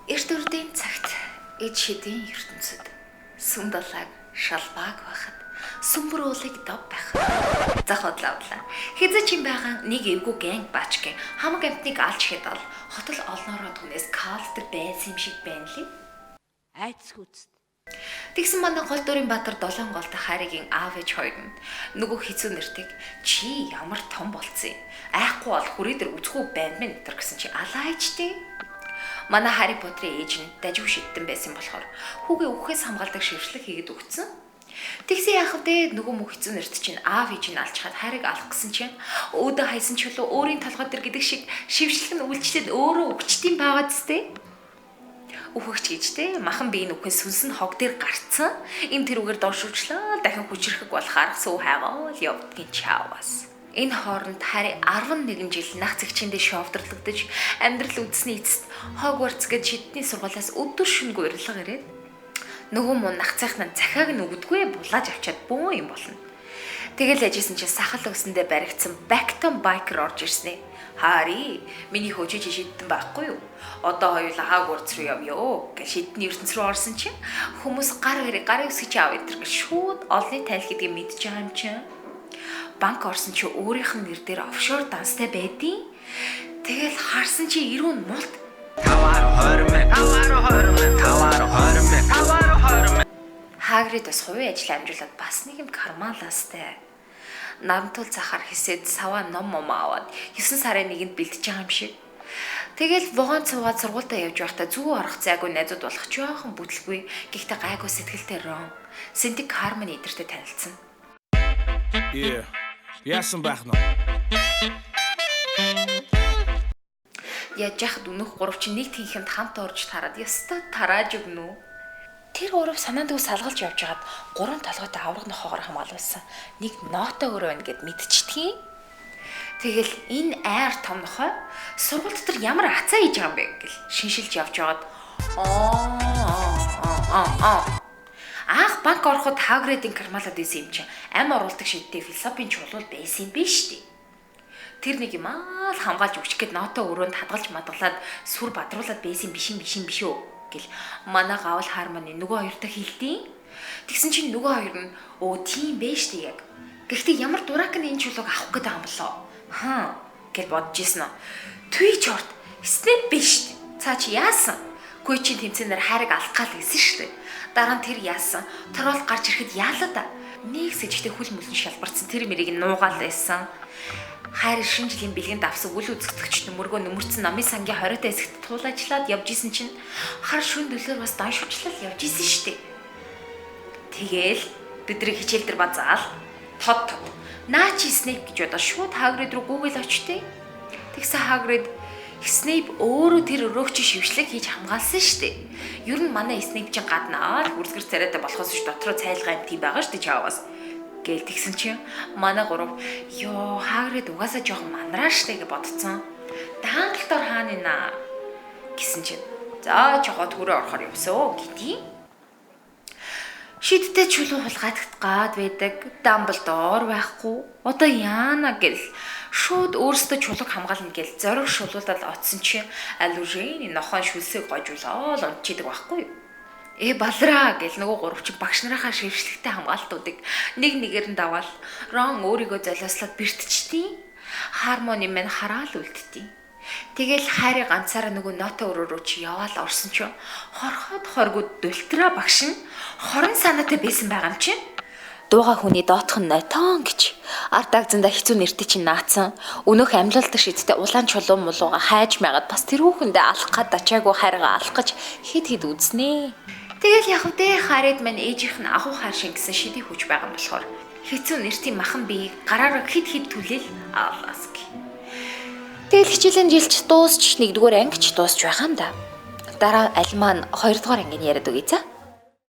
Эрт үрдийн цагт ид шидийн ертөнцид сүм далайг шалбааг байхад сүмбэр уулыг дов байхад зах удлаа. Хэзээ ч юм байгаа нэг эвгүй гэн баачгийн хамаг амтныг алж хядал хотол олноороо түнээс калтер байсан юм шиг байна лээ. Айцгүйцэд. Тэгсэн манай гол дүрийн Баатар долоон голтой Харигийн аав ээж хоёр нь нөгөө хэцүү нэртэг чи ямар том болцсон юм. Айхгүй бол хүрээ дээр үзэхгүй байна мэн тэр гэсэн чи алаачтэй. Манай Хари Поттерын ээж нь дажгүй шидтэн байсан болохоор хүүгээ үхээс хамгаалдаг шившлэг хийгээд өгцөн. Тэгсэн яах вэ? Нөгөө мөх хэцүү нэрт чинь аав ээж нь алчхаад Хариг алах гэсэн чинь өөдөө хайсан чулуу өөрийн толгой дээр гэдэг шиг шившлэг нь үйлчлээд өөрөө өгчтийн байгаа зү. Үхэгч гэж те махан биеийн үхэн сүнс нь хог дээр гарцсан. Им тэрүүгээр доош уучлаа дахин хүчрэхэг болох арга сүү хайгаал явдгийн чаавас. Энэ хооронд Хари 11 жил нах зэгчэндээ шовдрлогдож амьдрал үзсний эцэст Хогвартс гэж шидний сургуулиас өдөр шөнөгүй урилга ирээд нөгөө муу нах цайх нь захиаг нь өгдөггүй булааж авчаад бөөн юм болно. Тэгэл яжсэн чинь сахал өсөндөө баригдсан Бактон байкер орж ирсэн. Хари, миний хөөж чи шидтэн байхгүй юу? Одоо хоёулаа Хогвартс руу явъё гэж шидний ертөнц рүү орсон чинь хүмүүс гар хэрэг гарын үсгэж аав идэр гэж шууд олонний тайл гэдгийг мэдж байгаа юм чинь. Банк орсон чи өөрийнх нь нэр дээр офшор данстай байдیں۔ Тэгэл харсан чи ирүүн мулт 5 20 мянга 5 20 мянга 5 20 мянга 5 20 мянга. Хагрид бас хувийн ажил амжуулаад бас нэг юм кармалаастай. Намтул захаар хисээд саваа ном ном аваад 9 сарын 1-нд бэлтэж байгаа юм шиг. Тэгэл вагон цугаад сургуультаа явж байхдаа зүү орох зайгүй найзууд болох жоохон бүтлгүй. Гэхдээ гайгүй сэтгэлтэй Рон Сэнтик Хармони эдэртэй танилцсан. Yeah. Яасан байх нь? Яаж яхад өнөөх гурав чинь нэг тэнхимд хамт орж тараад ёстой тарааж өгнө үү? Тэр гурав санаандгүй салгалж явж хагаад гурван толгойтой авраг нохоогоор хамгаалуулсан. Нэг нотой өрөө байна гэд мэдчихтгий. Тэгэл энэ айр том нохой сургууль дотор ямар ацаа хийж байгаа юм бэ гэл шиншилж явж байгаад аа анх банк ороход Хагридын кармалаад байсан юм чинь ам оруулдаг шидтэй философийн чулуул байсан юм биш үү? Тэр нэг юм аа л хамгаалж өгчих гээд нотой өрөөнд хадгалж мадгалаад сүр бадруулад байсан биш юм биш юм биш үү гэл манай гавал хармоны нөгөө хоёртой хилдэв. Тэгсэн чинь нөгөө хоёр нь өө тийм бэ штэ яг. Гэхдээ ямар дурак нь энэ чулууг авах гээд байгаа юм болоо. Хаа гэж бодож исэн нь. Түй чорт Снэп биш штэ. Цаа чи яасан? Гүй чи тэмцээнээр хайрыг алах гал гэсэн штэ. Дараа нь тэр яасан? Трол гарч ирэхэд яалаа да. Нэг сэжигтэй хүл мүлэн шалбарцсан тэр мэрийг нуугаал байсан. Хайр шинэ жилийн бэлгэнд авсан үл үзэгдэгч нөмөргөө нөмөрцөн номын сангийн 20 та хэсэгт туулаачлаад явж исэн чинь хар шүн дөлөөр бас доншуучлал явж исэн штэ. Тэгээл бидний хичээл дээр базаал тод тод. Наа чи Снейп гэж бодоо шууд Хагрид руу гүгэл очтээ. Тэгсэн Хагрид Снейп өөрөө тэр өрөөгч шившлэг хийж хамгаалсан штэ. Ер нь манай Снейп чинь гаднаа л үрсгэр царайтай болохоос биш дотроо цайлгаа юм тийм байгаа штэ чаавас. Гээл тэгсэн чинь манай гурав ёо Хагрид угаасаа жоохон манраа штэ гэж бодцсон. Дамблдор хаана наа гэсэн чинь за жохоо төрөө орохоор явсоо гэдгийг. Шидтэй чулуу хулгайдагт гад байдаг. Дамблдор байхгүй. Одоо яана гэл шууд өөрөөсөө чулууг хамгаална гэл зориг шулуулаад очсон чинь алужэний нохоон шүлсийг гожуулаад унтчихдаг байхгүй юу? Балраа гэл нөгөө гурав чинь багш нарынхаа шившлэгтэй хамгаалтуудыг нэг нэгээр нь даваал Рон өөрийгөө золиослоод бэртчихдээ. Хармони мань хараал үлдтий. Тэгэл хайрын ганцаараа нөгөө нотой өрөө рүү чи яваал орсон чинь хорхоод хоргууд дултраа багш нь хорон санаатай байсан байгаа юм чинь. Дууга хүний доотх нь нотон гэж ард агзанда хэцүү нэртэй чинь наацсан. Өнөөх амьлуулдаг шидтэй улаан чулуу мулууга хайж майгаад бас тэрүүхэндээ алах гад ачаагүй хайргаа алах гэж хэд хэд үзнэ. Тэгэл яг вэ харид мань ээжийнх нь агуу хаар шингэсэн шидий хүч байгаа юм болохоор хэцүү нэртийн махан биеийг гараараа хэд хэд түлээл аалаас гэ. Тэгэл хичээлийн жилч дуусч нэгдүгээр ангич дуусч байгаа юм да. Дараа аль маань хоёрдугаар ангийн яриад өгье за.